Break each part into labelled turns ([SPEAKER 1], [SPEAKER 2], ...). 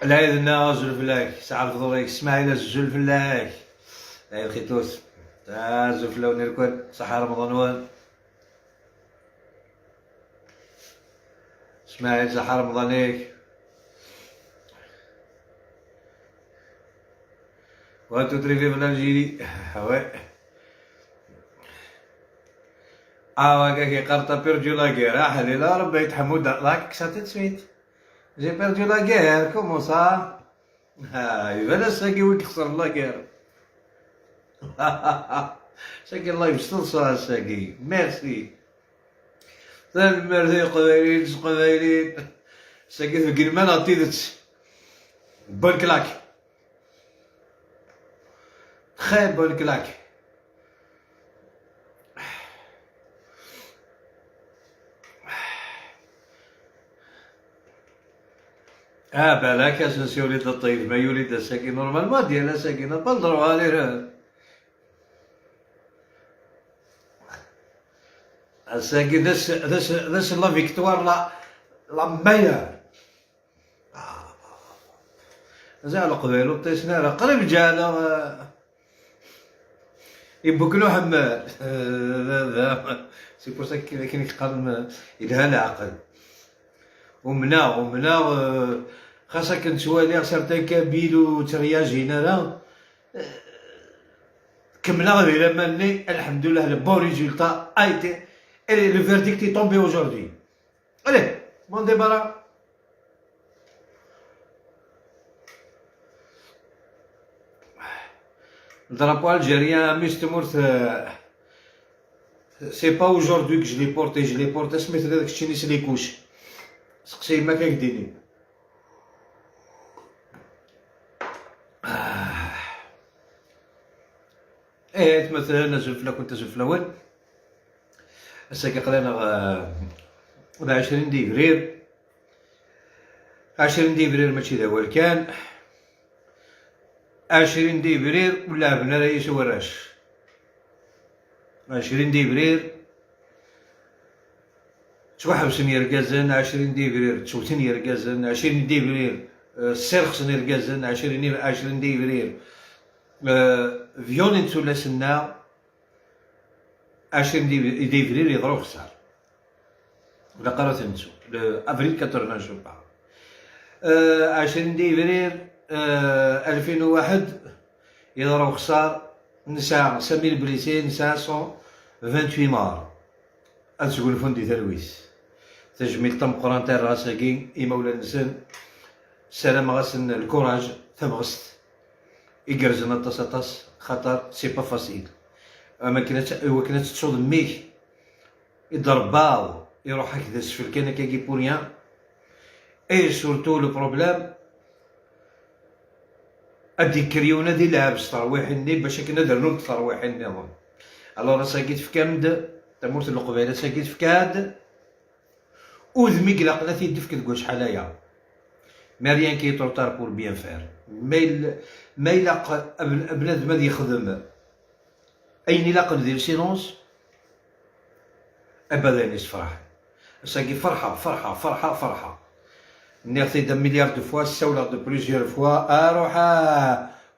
[SPEAKER 1] العيد زول فلاك ساعة الفضوليك اسماعيل زول فلاك العيد خيتوس زول فلاوني الكل صحة رمضان وين اسماعيل صحة رمضانيك 1 2 3 vive l'Algérie. Ouais. Ah ouais, qui a perdu la guerre. Ah, là, ربي يتحمد لاك ça tout de suite. J'ai perdu la guerre, comment ça? يبان ساكي وين خسر la guerre. ساكي الله يبسط ساكي. ميرسي. ثاني قبايلين قبايلين. ساكي في قلمان عطيتت. Bonne claque. Très bonne claque. بالك اساس يولد الطيب ما يولد الساكن normalement ديال ساكنة pas le droit عليه الساكن this la victoire la meilleure. زال قبيل وطيسنا قريب جانا يبوكلو حمال. c'est pour ça كاين يقارن يدها العقل ومنا خاصك نتوالي certains Kabyles وترياجينا راه كملنا غير ماني الحمد لله le bon résultat a été le verdict est tombé aujourd'hui. Allez, bon débarras. Drapeau algérien, ميستمورت c'est pas aujourd'hui que je l'ai porté, je l'ai porté سميت هذاك الشيء les couches سقسي ما كيديني. ايه مثلا زلفلا كنت زلفلاون هسه قرينا 20 ديفرير 20 ديفرير ماشي ذا هو كان 20 ديفرير ولعبنا رئيس وراش 20 ديفرير توحبسن يرقازن 20 ديفرير تشوتن يرقازن 20 ديفرير سيرخسن يرقازن 20 ديفرير فيولين تولاسنا 20 ديفرير يضرب خسار ولا قرات نتسو افريل 80 je pas 20 ديفرير 2001 يضرب خسار نساء 5000 blessés نساء 128 morts أتقول فندي تلويس تجميل تم قران تاع راساكي إما ولا نسن السلام غاسن ال courage تمغست يقرزنا طاس طاس خاطر c'est pas facile اما كانت هو كانت تصود ميك يضرب باو يروح هكذا سفل كان كاكي pour rien et surtout le problème ادي كريونا دي لعب ترويح باش كنا درنو ترويح النظام. alors ساكيت في كامد تمورت القبيلة ساكيت في كاد وذمي قلقنا تيدفك تقول شحال هيا mais rien qui est trop tard pour bien faire ما يلاق بنادم غادي يخدم اين يلاق ندير silence ابدا يفرح ساكي فرحه فرحه فرحه فرحه نيرتي des milliards de fois سولا de plusieurs fois اروح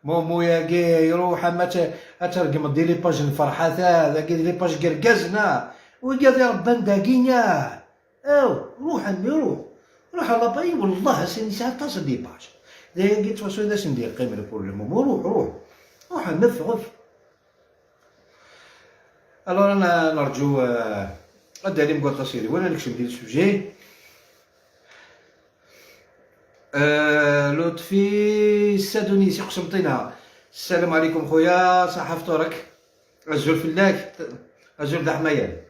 [SPEAKER 1] مومو يا كي يروح ما ترقم دي les pages الفرحة هذا كي les pages قرقزنا وقال يا ربنا داكينا او روح عمي روح روح على باي والله سيني ساعة تصل des pages دي توصل ذا سندير قيمة pour le moment روح روح روح نفغف. alors انا نرجو اداني مقاطع سيري وانا نكشف ندير sujet. لطفي السادونيسي قسمطينة السلام عليكم خويا صحة فطورك الزول فلاك الزول دحميان.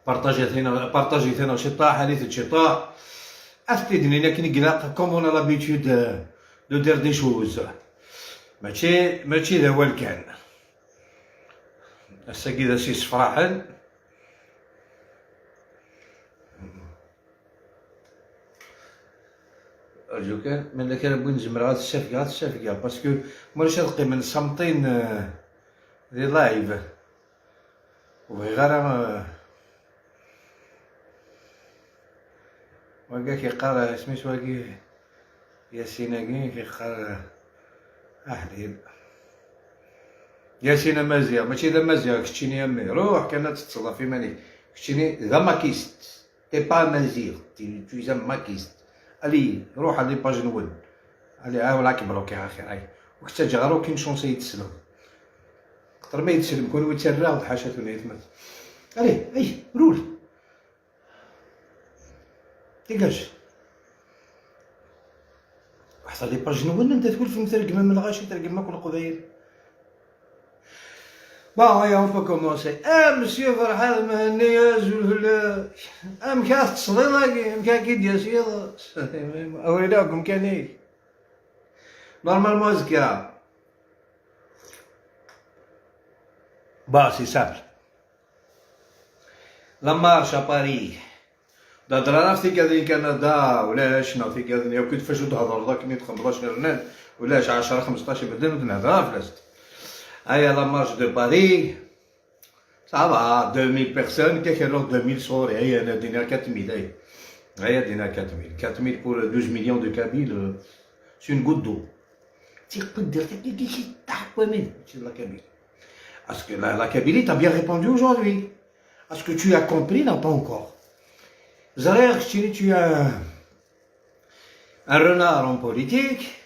[SPEAKER 1] بارطاجيت بارطاجيت انا شي طاح عليت شي طاح افتدني لكن قلاق comme on a l'habitude de dire des choses ماشي ذا هو الكان هسا كي سي صفراحن ارجو كان من كان بوين زمر غاد الشافقة غاد الشافقة parce que مالاش قيمن صامتين دي live وبغي غير وكا كيقرا سميتو واكي ياسين كيقرا احليب ياسين مازيغ ماشي ذا مازيغ كتشيني يمي روح كان تتصلى في مانيك كتشيني ذا makiste t'es pas amazigh tu es un makiste. Allez روح على page نول allez ها ولا كبروك يا اخي هاي وكتجي غير كاين chance يتسلم قدر ما يتسلم كون يتسرع حاشا يتمت. Allez اي رول dégage واحد les pages نول انت تقول في مترجمه من الغاشي ترجمه كل قبايل. Bon, allez, on peut commencer. Ah, monsieur فرحات مهني زول ام كاس تصلي ام كا كي ديال سيض اولي كاني normalement زكا. Bah, c'est simple. La marche à Paris. درانا في كادين كندا ولاش في كادين يا كنت فاش تهضر ذاك نيت 15 رنان ولاش 10 15 بدل نهضر فلاست. هيا la marche de Paris ça va 2000 personnes كي كانوا 2000 sorry هيا انا دينا 4000 هيا هيا دينا 4000 4000 pour 12 millions de Kabyles c'est une goutte d'eau. تقدر كي تحكم c'est la Kabylie. Est-ce que la Kabylie t'a bien répondu aujourd'hui? Est-ce que tu as compris? Non, pas encore. Zahir, tu as un renard en politique.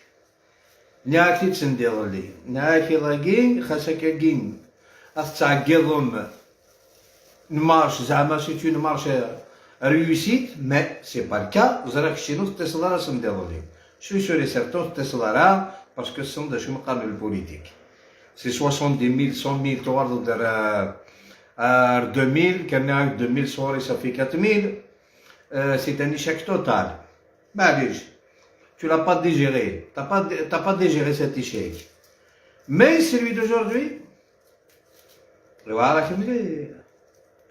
[SPEAKER 1] ناكي تسنديض لي ناكي ضاكي خاصك كين تعقيضهم marche زعما c'est une marche réussite mais c'est pas le cas. زراك شنو تتصل راه سنديض لي je suis sûr et certain تتصل راه parce que الصند شو مقام ال politique c'est 70000 100000 توارد دار 2000 كان 2000 sorry ça fait 4000. C'est un échec total. معليش tu l'as pas digéré, t'as pas digéré cet échec. Mais celui d'aujourd'hui, voilà,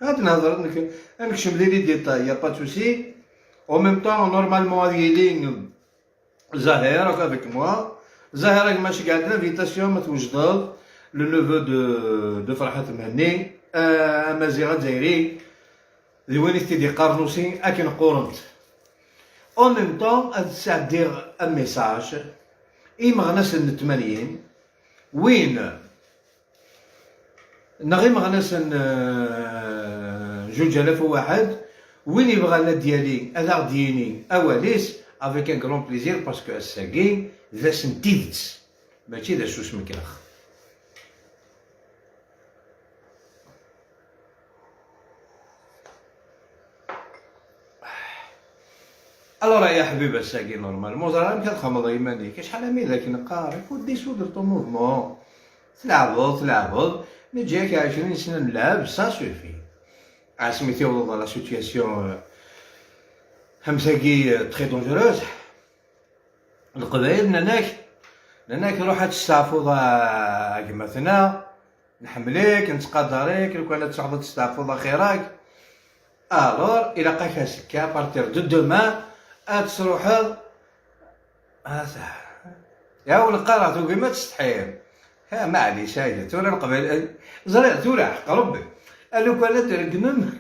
[SPEAKER 1] هاد نهضر نكشف les détails, y a pas de souci. En même temps, normalement, هذه زهير avec moi. زهير ماشي قاعد l'invitation ما توجد le neveu de فرحات مهني امازيغ الجزائري ذوين تيدي قارنوسي اكن قورنت. En même temps, دير un message إيمغناس الثمانيين وين نغي مغناس 2001 وين يبغى لا ديالي هذا ديني اواليس avec un grand plaisir parce que الساقي ذا سنتيدت ماشي ذا سوس مكلاخ. Alors يا حبيبي الساقي normalement راه كتخمض يمانيك شحال مي ذاك نقار faut dissoudre ton mouvement تلعبض تلعبض mais جاك 20 سنه نلعب ça suffit. سميتي la situation همساكي très dangereuse. القبايل ناناك ناناك روح تستعفوض كما نحمليك نتقدريك لو كان تعرض تستعفوض خيراك. Alors الى قاك سكا partir de demain تروح يا ولقرا توقي ما تستحيل ها معليش هاي تورا القبائل زرع تورا حق ربي لو كان ترقمم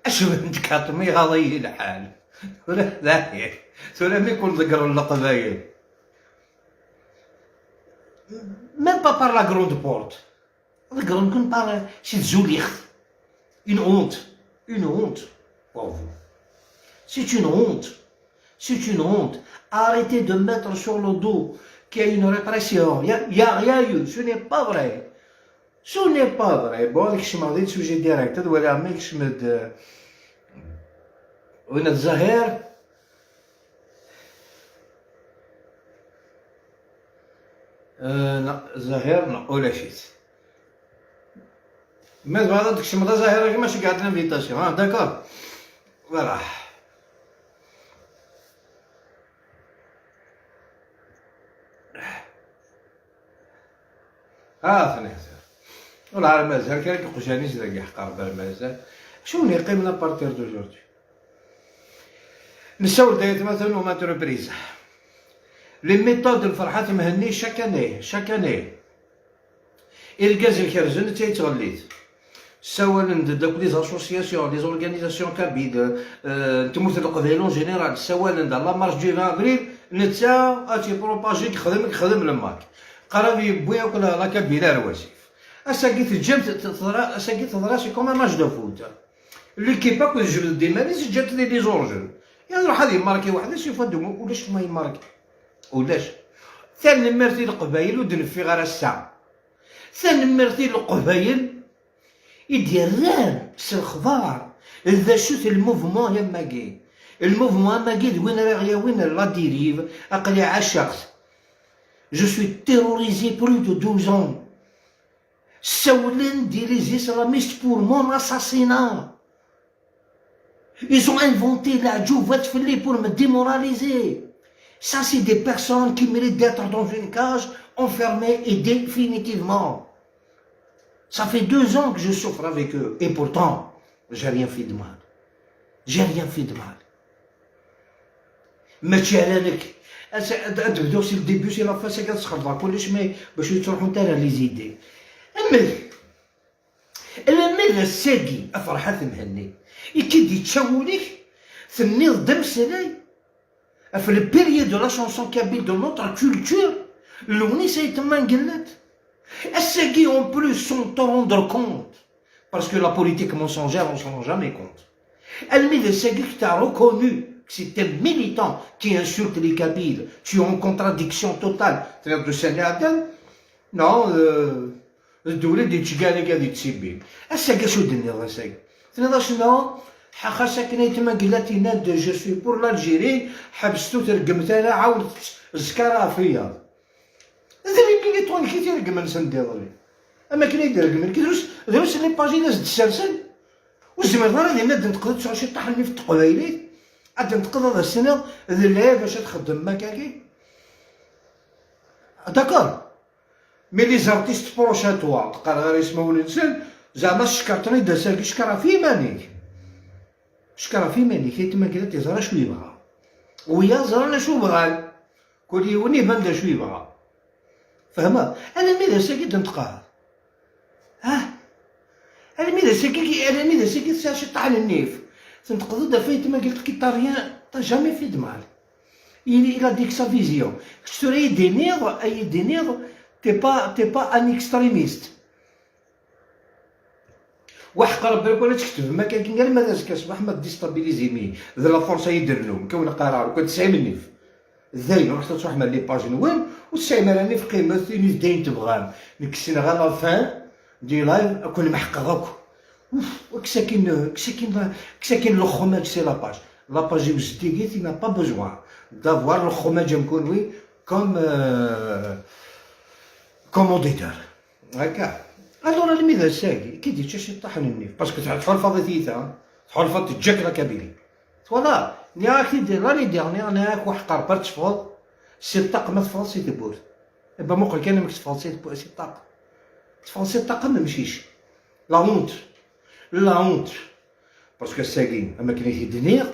[SPEAKER 1] اش بنت كاطمي غاضي الحال ولا لا تورا ما يكون ذكر القبائل même pas par la grande porte ذكر نكون par شي تزوليخ. Une honte, une honte pour vous. C'est une honte. C'est une honte. Arrêtez de mettre sur le dos qu'il y a une répression. Il n'y a rien eu. Ce n'est pas vrai. Ce n'est pas vrai. Bon, je suis sujet direct. وين الزهير لا زهير لا ولا شيت ما هذا داكشي ما زهير ماشي قاعد l'invitation ها d'accord voilà. ثاني والله مازال كان كيقجاني ذاك يحقر مازال شو نقيم à partir d'aujourd'hui. نساول دايت مثلا maintes reprises les méthodes الفرحات مهني chaque année, chaque année الكاز الكرزن تيتغليت سواء داك les associations, les organisations kabyles تموت القبائل en général سواء la marche du 20 افريل نتا اتي propager خدم خدم لماك قرا يبويا ولا la Kabylie الواسيف اساكي تجمت تضرا اساكي تضرا c'est comme match de foot, l'équipe اكو جبد des ماليز جات les hors-jeu يعني روح هذه ماركي وحده سي فادو ولاش ما يماركي ولاش ثاني مرتي القبايل ودنفي غير الساعه ثاني مرتي القبايل يديران س الخضار ذا شوت ال mouvement يا ماكي ال mouvement ماكي وين راه وين la dérive اقلي عشقت. Je suis terrorisé plus de 12 ans. سولن دي les islamistes pour mon assassinat. Ils ont inventé la Djouvat pour me démoraliser. Ça, c'est des personnes qui méritent d'être dans une cage, enfermées et définitivement. Ça fait 2 ans que je souffre avec eux. Et pourtant, j'ai rien fait de mal. J'ai rien fait de mal. ماشي على لك تبدو c'est le début, c'est la fin, c'est كتخرب كلش mais باش تروحو انت les idées اما لما الساقي افرحات مهني يكيد يتشاوليك ثنيض دم سلاي في ال période de la chanson kabyle, de notre culture لوني سيتما قلت الساقي en plus sans t'en rendre compte, parce que la politique mensongère, on s'en rend jamais compte. الميد الساقي que t'as reconnu que c'est un militant qui insulte les Kabyles. Tu es en contradiction totale. C'est-à-dire de Sénégal, non, الدولة دي تشقالي قاعد تسيبي اساكا شو دنيا اساكا تنظر شنو خاصك كنا يتما قلتي ناد je suis pour l'Algérie حبستو ترقمت انا عاود زكرا فيا ذا les militants كي تيرقم نسندي اما كنا يدير كي دروس دروس les pages ناس تسرسل وزمر راه ناد نتقدر تشوف شي طحني في التقبايلي عاد نتقدر هذا السنه ذا باش تخدم ما كاكي d'accord, mais les artistes proches à toi تقرا غير اسمه الانسان زعما شكرتني داساكي شكرا في مانيك شكرا في مانيك تما قالت يزرا شو يبغى ويا زرا شو بغا كل يوم يبان شو يبغى فهمت انا مي داساكي تنتقال ها انا مي داساكي انا مي داساكي شي طعن النيف تنتقض فايت ما قلت كي t'as rien, t'as jamais fait de mal. Il a dit que sa vision. Je دينير t'es pas un extrémiste. وحق ربي ولا تكتب ما كان قال ما ذاك صباح ما déstabiliser mais ذا la force يدير كون قرار كون تسعي مني زين رحت تروح مع les pages نوين وتسعي راني في قيمة ثاني دين تبغان نكسين غير la fin du live كون محقق كساكين كساكين كساكين الخماج c'est la page, la page وزديكيت n'a pas besoin d'avoir الخماج مكونوي comme commanditaire هكا. alors الميزه ساكي كي دير شي طحن النيف parce que تحل فاضي تحل فاضي تجاك la Kabylie. voilà نيا كي دير l'année dernière انا واحد قربت تفوض سي الطاق ما تفوض سي تبور با موقع كان ما تفوض سي الطاق تفوض سي الطاق ما مشيش. La honte, la honte, parce que ساكي اما كان يدنير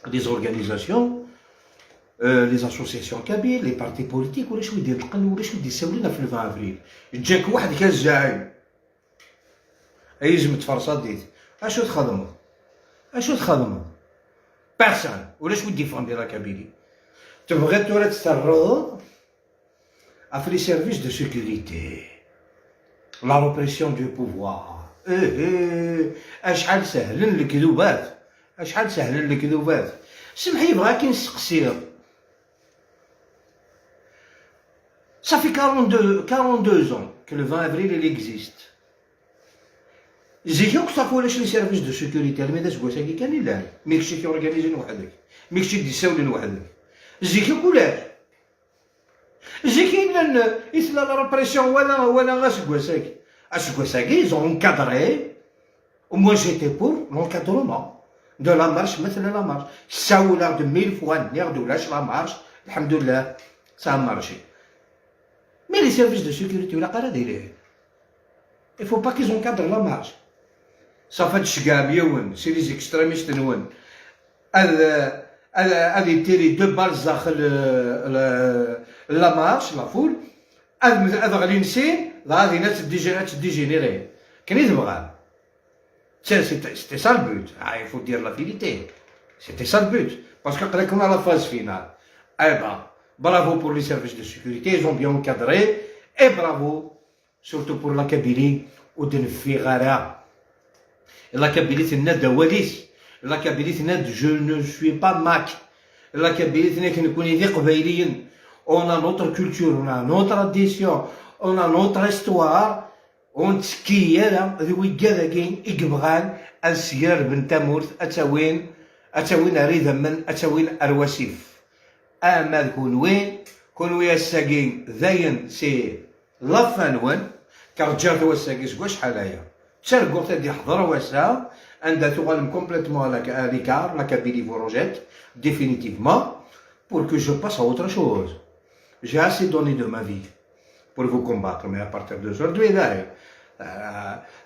[SPEAKER 1] les organisations, les associations kabyles, les partis politiques ولا شو يدير القل ولا شو يدير يساولينا في 20 افريل جاك واحد كان الزعيم ايزم تفرصاديت اشو تخدموا اشو تخدموا personne ولا شو défendre la Kabylie تبغي تورا تسرض في les services de sécurité, la répression du pouvoir. ايه ايه اشحال سهلن الكذوبات اشحال سهلن الكذوبات سمحي بغا كي نسقسير. Ça fait 42 ans que le 20 avril il existe. زيك كنت ولاش les services de sécurité المي داز كي كان لا mais كشي كي organiser وحدك mais كشي ديساولين وحدك زيك ولاش زيك الا يسلا la répression ولا ولا غا سكواساكي اسكواساكي ils ont encadré. Moi, j'étais pour l'encadrement de la marche مثل la marche ساولا de mille fois نير ولاش la marche الحمد لله ça a marché. Mais les services de sécurité ولا قرا دايرين il faut pas qu'ils encadrent la marche. صافي تشقام يون c'est les extrémistes نون هذا هذه tirer deux balles داخل la marche, la foule. هذا غادي نسين غادي ناس dégénérer كان يتبغى. C'était ça le but. Ah, il faut dire la vérité. C'était ça le but. Parce que quand on a la phase finale, eh ben, bravo pour les services de sécurité, ils ont bien encadré. Et bravo, surtout pour la Kabylie, ودنفي غارة. La Kabylie, c'est وليس. La Kabylie, c'est je ne suis pas MAK. La Kabylie, c'est نكون ذي قبايليين. On a notre culture, on a notre tradition, on a notre histoire. ونتسكي هذا ذي ويكا إقبغان السيار بن تامورث أتاوين أتاوين أريد من أتاوين أرواسيف. أما كون كون ويا الساقين ذاين c'est la fin وين كرجعت وساقي سوا شحال هيا ترقو تدي حضر واسا عندها تغالم complètement à l'écart. La Kabylie vous rejette définitivement pour que je passe à autre chose. J'ai assez donné de ma vie pour vous combattre, mais à partir d'aujourd'hui, là,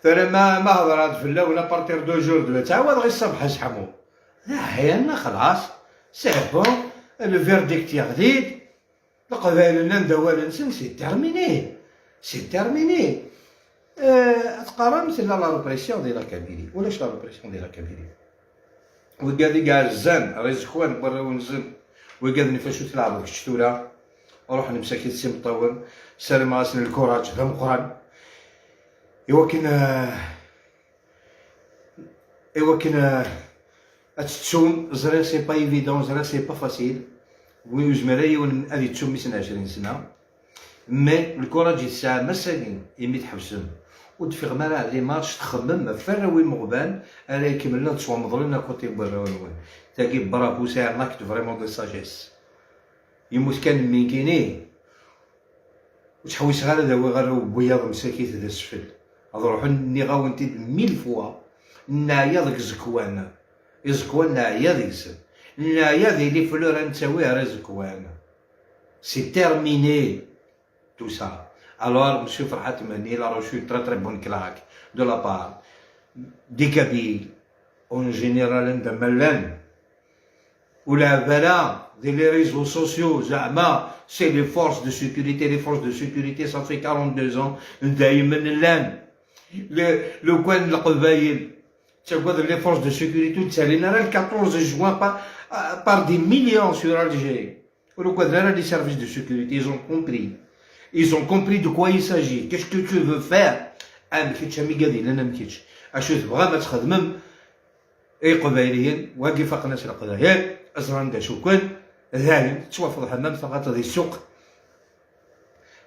[SPEAKER 1] ثم ما هضرات في الاول à partir d'aujourd'hui تعاود غير الصبح سحمو لا خلاص, c'est bon, le verdict يغديد القبائل ندوال نسن, c'est terminé, c'est terminé. تقرا مثل la répression ديال la Kabylie ولاش la répression ديال la Kabylie وكاد كاع الزان ريزكوان برا ونزل وكاد نفاشو تلعب في الشتوره روح نمسك سي مطور سلام غاسن ال courage ذا مقران ايوا كان اتتسوم زرا c'est pas évident, زرا c'est pas facile وين يزمر يون غادي تسوم مثلا 20 سنه mais ال courage الساعه مساكين يمي تحبسن ودفيغ ما les marches تخمم فراوي مغبان انا يكملنا تصوم لنا côté برا وين تاكي bravo, c'est un acte vraiment de sagesse. يموت كان من كيني وتحوس غير هذا غير بياض مساكيت هذا السفل هذا روحو ني غاونتي mille fois نعيا ذاك الزكوان الزكوان نعيا ذيك نعيا ذي les fleurs نتساوي راه زكوان. C'est terminé tout ça. Alors, M. Ferhat Mehenni, il a reçu une très très bonne claque de la part des Kabyles, en général de ملان ولا بلا les réseaux sociaux زعما c'est les forces de sécurité. Les forces de sécurité, ça fait 42 ans دايما لان لو كان القبايل تقول les forces de sécurité تسالينا راه 14 juin par des millions sur Alger. ولو كان راه les services de sécurité, ils ont compris, ils ont compris de quoi il s'agit. Qu'est-ce que tu veux faire? ام كيتش امي قادي انا مكيتش اشو تبغى ما تخدمم اي قبايليين واقف ناس القبايل ازران دا شكون ذاين توافض حمام ثغات ذي السوق.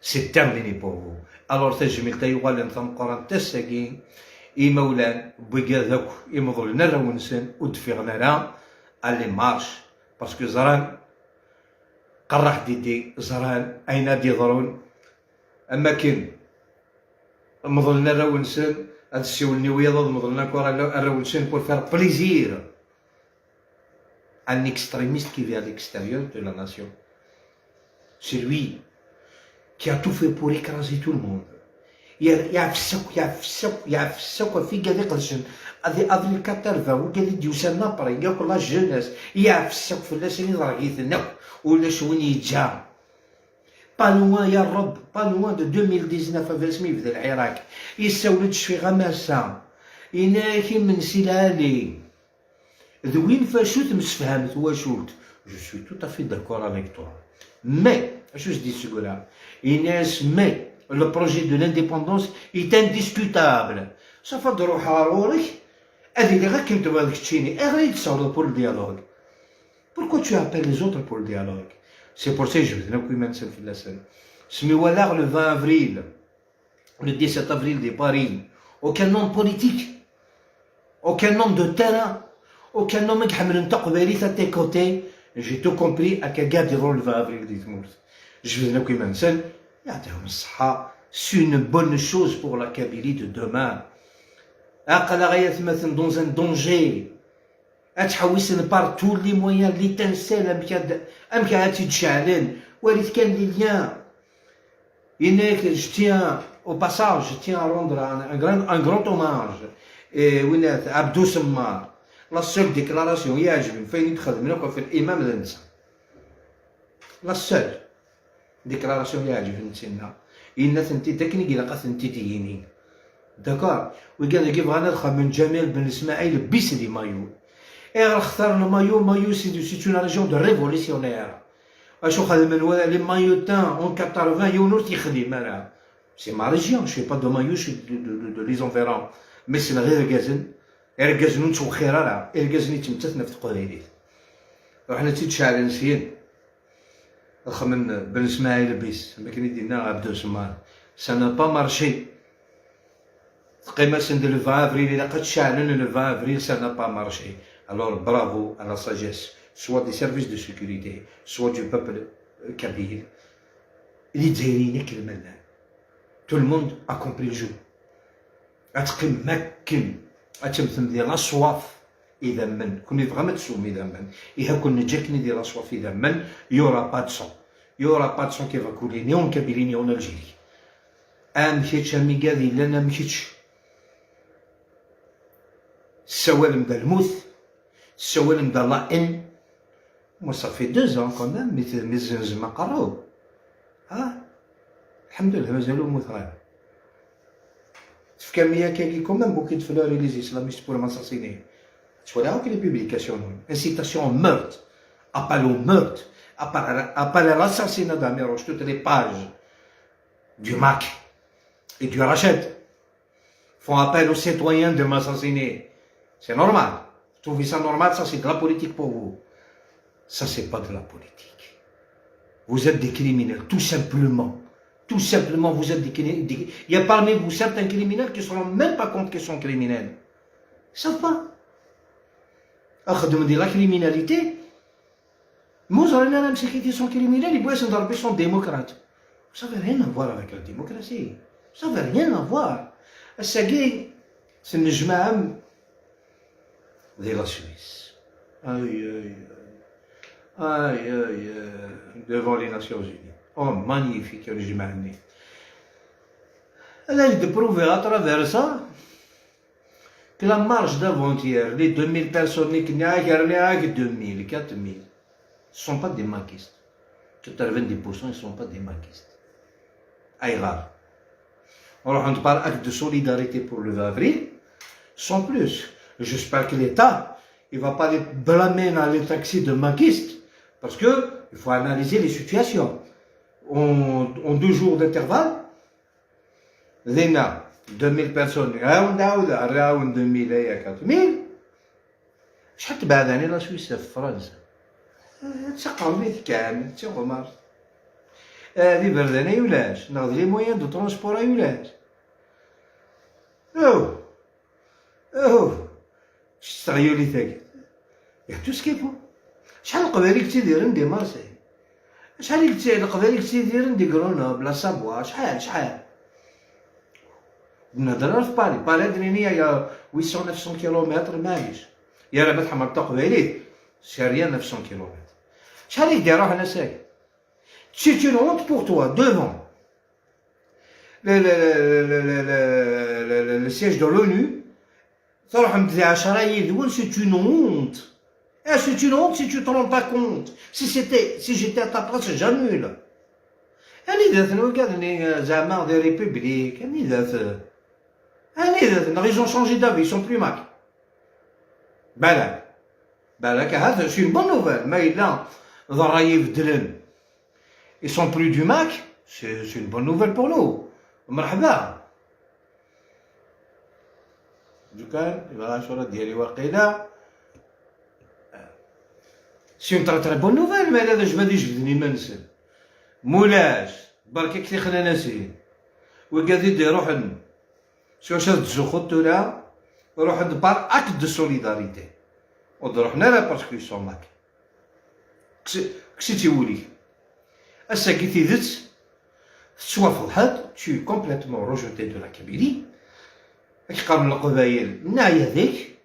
[SPEAKER 1] C'est terminé pour vous. Alors تجميل تيوغالن ثم تساكين إمولان بوكا ذاك يمضلنا راونسن ودفيغنا راه les marches parce que زران قرح ديدي زران اين دي ضرون اما كين مضلنا راونسن هاد السيولني ويض مضلنا كورا راونسن pour faire plaisir un extrémiste qui vit à l'extérieur de la nation. C'est lui qui a tout fait pour écraser tout le monde. يعفسك يعفسك يعفسك في كذا قدشن هذه avril 80 وكذا ديوسان après ياك la jeunesse يعفسك في الناس اللي ضرقيتنا ولا شوين يجا pas loin يا رب pas loin de 2019 في اسمي في العراق يسولد في غماسة إناكي من سلالي ذوين فاشوت مسفهمت واشوت. Je suis tout à fait d'accord avec toi, mais je dis ce Inès, mais le projet de l'indépendance est indiscutable. Ça fait تروح رورك هذه اللي غير كنت بالك تشيني غير تصور pour le dialogue. Pourquoi tu appelles les autres pour le dialogue? C'est pour ça que je veux dire que la scène. سمي le 20 avril, le 17 avril de Paris, aucun homme politique, aucun homme de terrain, aucun homme qui حمل تقبالي à tes côtés. J'ai tout compris à quel gars le 20 avril دي Je veux dire que يعطيهم الصحة, c'est une bonne chose pour la Kabylie de demain. أقل غاية مثلا dans un danger أتحوس par tous les moyens l'étincelle أمك أمك تشعلن وليت كان les liens إنك je tiens au passage, je tiens à rendre un grand hommage et وين عبدو سمار. La seule déclaration يعجبني فين يدخل من في الامام النساء, la seule déclaration يعجبني نتسنى إن ثنتي داكني كي لقى ثنتي تييني, d'accord. وقال كيف غانا من جمال بن اسماعيل bis les Maillots اي اختار المايو. Maillot, c'est une région de révolutionnaires. اشو خدم ولا les Maillotins en 80 يونور تيخدم انا. C'est ma région, je suis pas de Maillot, je suis de les environs, mais c'est غير كازن اركازن نتوخير راه اركازن يتمتثنا في تقبايليت. رحنا تيتشعل نسيين خمن بن اسماعيل bis ما كان يدينا عبدو سمار, ça n'a pas marché. تقيمة سند le 20 افريل إلا قد شعلن le 20 avril, ça n'a pas marché. Alors bravo à la sagesse, soit des services de sécurité, soit du peuple kabyle. اللي دايرين كلمة, tout le monde a compris le jeu. اتقيم مكن اتمثل ديال la soif اذا من كوني vraiment تسوم اذا من إذا كنا جاكني ديال la soif اذا من y aura pas de sang, y aura pas de sang qui va couler ni en Kabylie ni en Algérie. ام كيتش امي قاذي لنا مكيتش السوالم دا الموت السوالم دا la haine. Moi, ça fait 2 ans quand même, mais زما قراو ها الحمد لله مازالوا موت غير تفكر كاين quand même bouquet de fleurs, les islamistes, pour m'assassiner. Tu vois les publications, incitation au meurtre, appel au meurtre, appel à l'assassinat d'Amirouche, toutes les pages du MAK et du Rachad font appel aux citoyens de m'assassiner. C'est normal. Vous trouvez ça normal? Ça, c'est de la politique pour vous. Ça, c'est pas de la politique. Vous êtes des criminels, tout simplement. Tout simplement, vous êtes des criminels. Il y a parmi vous certains criminels qui ne se rendent même pas compte qu'ils sont criminels. Ils ne savent pas. أخدم de la criminalité. موزارينا مسكيتي sont criminels, ils sont démocrates. Ça n'avait rien à voir avec la démocratie. Ça n'avait rien à voir. الساقي سنجمع ديال la Suisse. Aïe, aïe, aïe, aïe, aïe, devant les Nations Unies. Oh, magnifique, الجماعة. Elle de prouver à travers ça que la marche d'avant-hier, les 2000 personnes qui 2000, 4000, ne sont pas des makistes. 90% ne sont pas des makistes. أيغار. Alors on parle acte de solidarité pour le 20 avril, sans plus. J'espère que l'État, il va pas les blâmer dans les taxis de makistes, parce que il faut analyser les situations. En 2 jours d'intervalle, لنا 2000 personnes, عاود عاود عاود 2000 هي 4000 شحال تبعد يعني la Suisse في فرنسا تقربيت كامل تيغمر هذه بردانة يولاش ناخذ les moyens de transport يولاش او او شتغيولي تاك y a tout ce qu'il faut. شحال القبائل كتيديرن دي مارسي شحال القبائل كتيديرن دي Grenoble, la Savoie شحال شحال نهضر في Paris, Paris دريني يا 800 900 كيلومتر معليش يا راه تحمر تقبايليت c'est rien 900 كيلومتر شحال يدير روح انا ساكن. C'est une honte pour toi devant le siège de l'ONU. تروح مدري 10 يدول, c'est une honte. Eh, c'est une honte si tu te rends pas compte. Si j'étais à ta place, j'annule. أني ذات نوكادني زعما des républiques أني ذات أني ذات ils ont changé d'avis, ils sont plus MAK. بالك بالك هذا c'est une bonne nouvelle. ما إلا ضرا يبدلن, ils sont plus du MAK, c'est une bonne nouvelle pour nous. مرحبا دوكان يبغى الشهرة ديالي واقيلا c'est une très très bonne nouvelle. ما هذا جبد يجبدني ما نسال مولاش بركي كي خلا ناسين وقاد يدي روح سوا شاد تزوخو ولا روح par acte de solidarité ودروحنا لا parce qu'ils sont MAK كسي تيولي اسا كي تيدت تسوا فضحت, tu es complètement rejeté de la Kabylie. كيقارن القبايل نايا ذيك.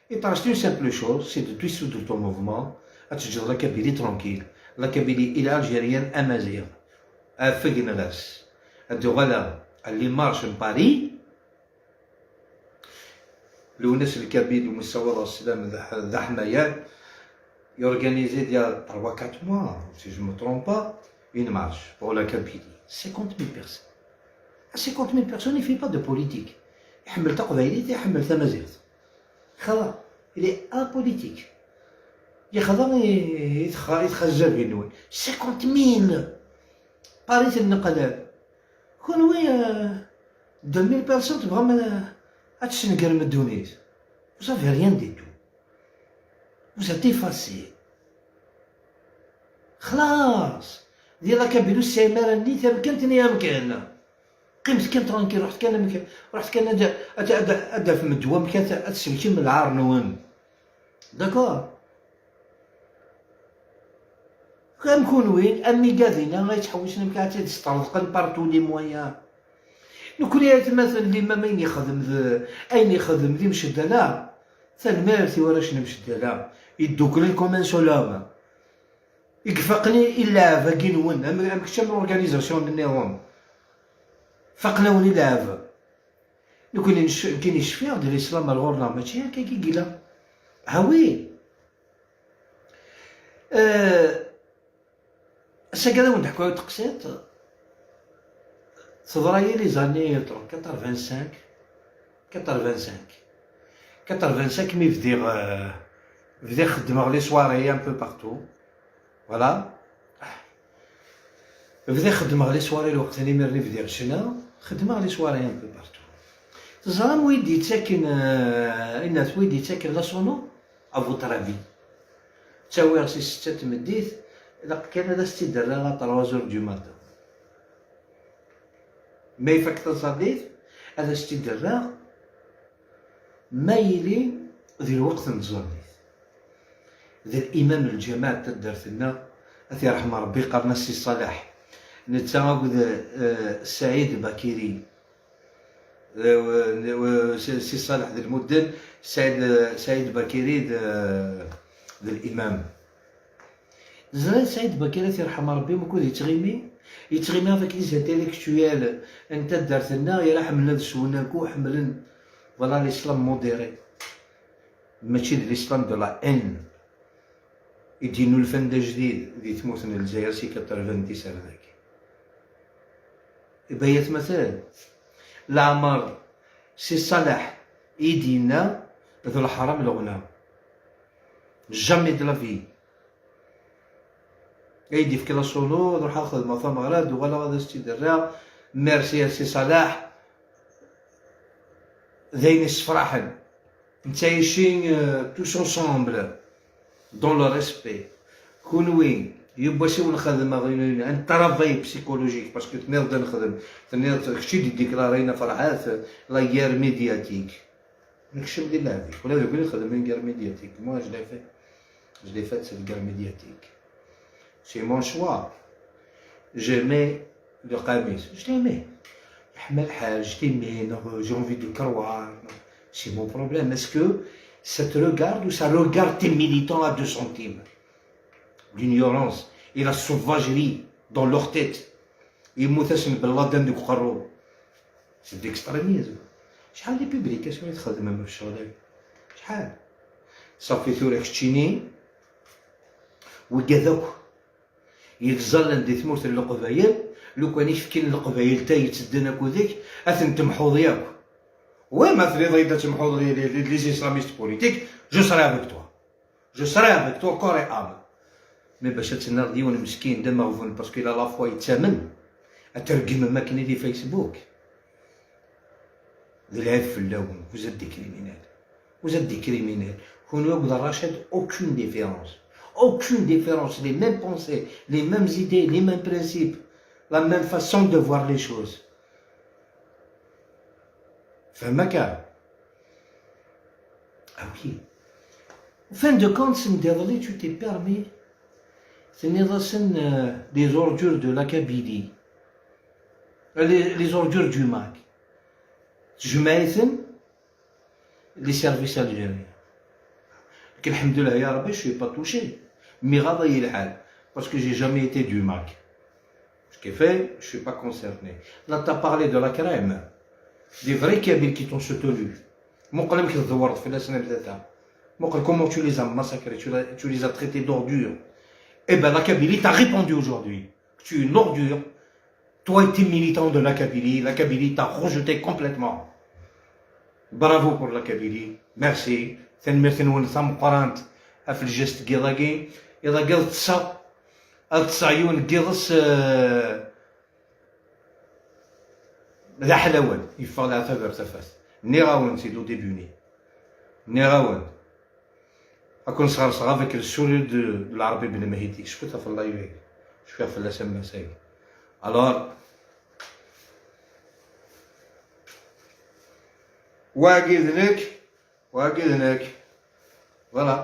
[SPEAKER 1] Il te reste une simple chose, c'est de dissoudre ton mouvement, تجد la Kabylie tranquille. La Kabylie, il est algérienne, amazigh. أفقنا غاس. هادو غالا les marches Paris. لونس الكبير ومستوى السلام ذا حمايان يورغانيزي ديال 3 4 mois, si je me trompe pas, une marche pour la Kabylie, 50 000 personnes. 50 000 personnes, il fait pas de politique. يحمل تقبايليت يحمل تمازيغت خلاص, il est apolitique. يخضر يتخزر بينون 50 000 باريس النقلاب كون 2000 personnes تبغى تسنقر من الدونيت. Vous avez rien du tout. Vous êtes effacé. خلاص ديال la Kabylie السيمارة تمكنت يمكن قيمت كان tranquille رحت كان رحت كان ادف من الدوام كانت تسلكي من العار نوان d'accord كون وين امي قاذينا غيتحوسنا مكان تسترزقن par tous les moyens. نكون مثلا اللي ما مين يخدم اين يخدم ذي مشدنا ثنمارتي وراش نمشدنا يدوكلن comme un seul homme يكفقني الا فاكين ون ام كشم l'organisation النظام فقنا وني لعب نكون كاين يشفي ديال الاسلام الغورنا ماشي هكا كي قيلا هاوي ساكا ونحكوا تقسيط تضراي les années 85 85 85 mais بدي خدمة les soirées un peu partout, voilà. بدي خدمة les soirées الوقت اللي مرني بدي غشنا خدمة les soirées un peu partout. تزرام ويدي يتساكن الناس ويدي يتساكن la sono, à votre avis? تساوي سي 6 تمديت لا كان هذا ستي درا 3 du matin ما يفك تصديت هذا ستي درا ما يلي ذي الوقت نتظنيت ذي الامام الجماعة تدرت لنا اثي رحمة ربي قرنا السي صالح نتا سعيد باكيري سي صالح ذي المدن سعيد باكيري ذي الامام زرا سعيد باكيري يرحم ربي ما كون يتغيمي avec les intellectuels انت درت لنا يا حملنا سوناكو حملن, voilà, l'islam modéré ماشي l'islam de la haine يدينو الفن جديد دي تموت الجزائر سي 90 هذاك بيت مثلا العمر سي صالح يدينا ذو الحرام الغنى jamais de la vie يدي في la sono نروح ناخذ ثمرات ولا غادا ستي ميرسي سي صلاح ذين الصفراحن نتعيشين tous ensemble dans le respect. كونوي يبا نخدم un travail psychologique parce que تنيض نخدم تنيض كشي دي ديكلارينا فرحات la guerre médiatique نكشم دي لعبي ولا يقول نخدم une guerre médiatique. Moi, je l'ai fait, je l'ai faite, cette guerre médiatique. C'est mon choix. Je mets le قميص, je les mets. حمل حاج t'aimais, j'ai envie de croire, c'est mon problème. Est-ce que ça te regarde ou ça regarde tes militants à 2 centimes? L'ignorance et la sauvagerie dans leur tête. يموت بن لادن ديك قرو c'est d'extrémisme. شحال les publications يتخدم في الشغل شحال صافي ثورة كتشيني وكذاك يتظلن دي ثمورت القبايل لو كان يفكين القبايل تا يتسدنا كوديك اثن تمحوض ياك وما تريد تمحوض les islamistes politiques, je serai avec toi, je serai avec toi corps et âme, mais باش تسنى ديون مسكين دم مغفون parce que la foi يتامن اترجم ما كاين دي فيسبوك ذي العيب في اللون. Vous êtes des criminels, vous êtes des criminels. كونوا رشاد aucune différence, aucune différence, les mêmes pensées, les mêmes idées, les mêmes principes, la même façon de voir les choses. فهمك. Ah oui. Fin de compte, tu t'es permis les ordures de la Kabylie, les ordures du MAK. جماعة les services algériens. الحمد لله يا ربي, je suis pas touché. Mais غاضي الحال parce que j'ai jamais été du MAK. Ce qui fait, je suis pas concerné. Là, tu as parlé de la crème. Des vrais Kabyles qui t'ont soutenu. مقلم كي تدورت في السنه ثلاثه مقل comment tu les as massacrés, tu les as traités d'ordures. Eh ben, la Kabylie t'a répondu aujourd'hui. Tu es une ordure. Toi et tes militants de la Kabylie, la Kabylie t'a rejeté complètement. Bravo pour la Kabylie. Merci. ثنميرت نون ثمقرانت في ال geste كيضاكي إذا قال تسا تسا يون كيضس ذا حلاوان يفضل اعتبر تفاس نيغاون c'est le début نيغاون اكون صغار صغار avec le sourire de العربي بن مهيدي شفتها في ال live شفتها في ال SMS. Alors واقي واقي voilà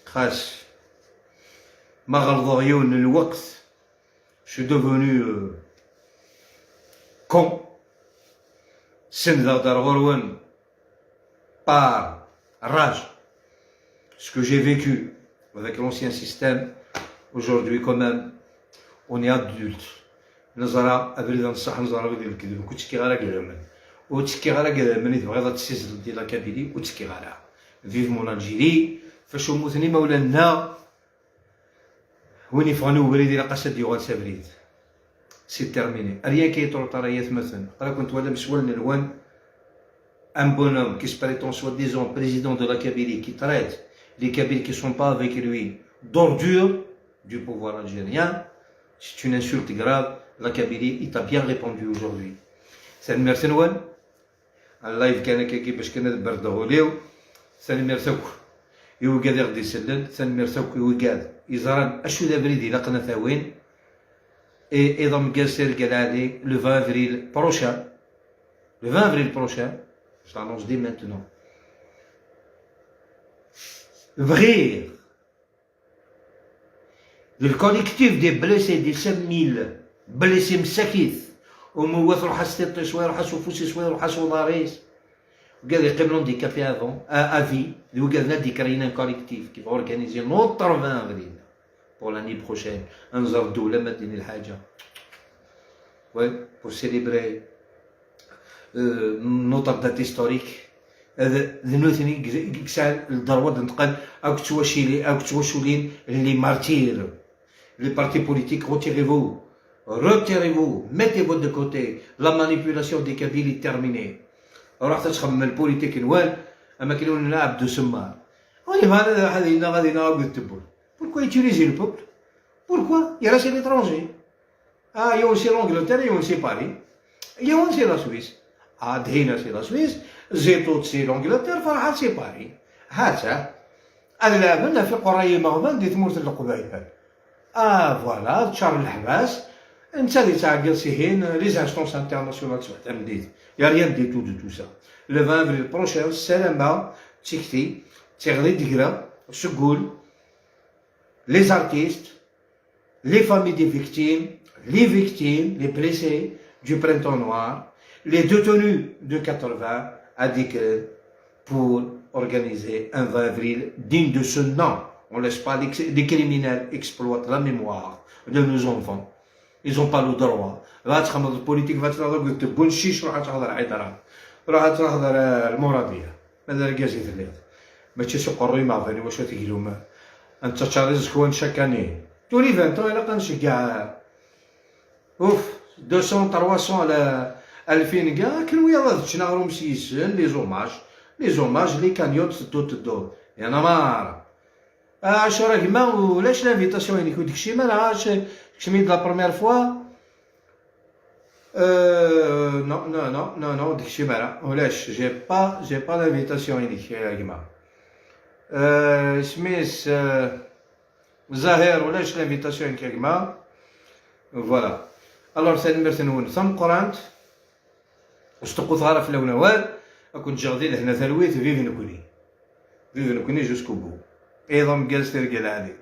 [SPEAKER 1] خاص ما غلظوا يون الوقت. Je suis devenu con سنذا دار غروان par rage, ce que j'ai vécu avec l'ancien système. Aujourd'hui, quand même, on est adulte. نزرا ابريد نصح نزرا بدي الكذب كنت كي غير كذا وتكي غير كذا ملي تبغي تسيزل ديال la Kabylie وتكي غير. Vive mon Algérie. فاش موتني مولانا وين يفغنو بريد الى قصد يغال سبريد, c'est terminé, rien qui est trop tard. مثلا قال كنت ولا مسؤول نلوان un bonhomme qui se prétend soi-disant président de la Kabylie, qui traite les Kabyles qui ne sont pas avec lui d'ordures du pouvoir algérien, c'est une insulte grave. La Kabylie, il t'a bien répondu aujourd'hui. ثنميرت نوان ال live كان كي باش كان بردغوليو ثنميرت يوقاد غدي يسلل ثنميرت يوقاد يزران اشو ذا بريد الى قنا ثاوين. Et إذا مقاسر قال علي le 20 avril prochain, le 20 avril prochain, je l'annonce dès maintenant. بغير le collectif des blessés, des 5000 blessés مساكيث وموات روح ستيطي شويه روح سوفوسي شويه روح سوداريس وقال يقيم l'handicapé avant à vie. وقال نادي كرينا un collectif qui va organiser notre 20 avril pour l'année prochaine. انظر الدولة ما ديني الحاجة, ouais, pour célébrer notre date historique. هذا ذنوثني كسال الدروة نتقال أك تواشيلي أك تواشولين les martyrs. Les partis politiques, retirez-vous, retirez-vous, mettez-vous de côté. La manipulation des Kabyles est terminée. راح تخمم ال politique نوال اما كاين نلعب دو سمار ولي هذا هذه غادي نعاود تبول. Pourquoi utiliser le peuple? Pourquoi? Il reste à l'étranger. Ah, il y a aussi l'Angleterre, il y a aussi Paris. Il y a aussi la Suisse. Ah, Dhina, c'est la Suisse. Zétout, c'est l'Angleterre. Farhat, c'est Paris. هذا هذا في قرية مغبن دي تموت القبائل. اه voilà تشار الحباس انت اللي تعقل سيهين les instances internationales تعتمديت y a rien du tout de tout ça. Le 20 avril prochain السلامة تيكتي تيغلي ديكرا سكول les artistes, les familles des victimes, les victimes, les blessés du printemps noir, les détenus de 80 à Dikel pour organiser un 20 avril digne de ce nom. On ne laisse pas les criminels exploiter la mémoire de nos enfants. Ils n'ont pas le droit. va تخمض ال politique va تهضر تبون الشيش روح تهضر عيدرا روح تهضر المرادية ماذا ركازي الليل ماشي سوق الريمة فاني واش تقولوا انت تشاريز كوان chaque année, tous les 20 ans الا قنشكع اوف 200 300 على 2000 كاع كل ويا تشنا غير مسيسن les hommages, les hommages, les cagnottes تدو تدو يا نمار عشرة كيما ولاش l'invitation يعني كنت داكشي ما نعرفش كشميت la première fois. Non, non, non, non, non, داكشي ما ولاش j'ai pas l'invitation يعني كيما سميس زاهر ولاش l'invitation كيما. Voilà, alors ثاني نون ثم قرانت واش تقول غير في الاونوال كنت جغدي لهنا ثلويت vive نكوني, vive نكوني jusqu'au bout. ايضا جالس ترقل علي.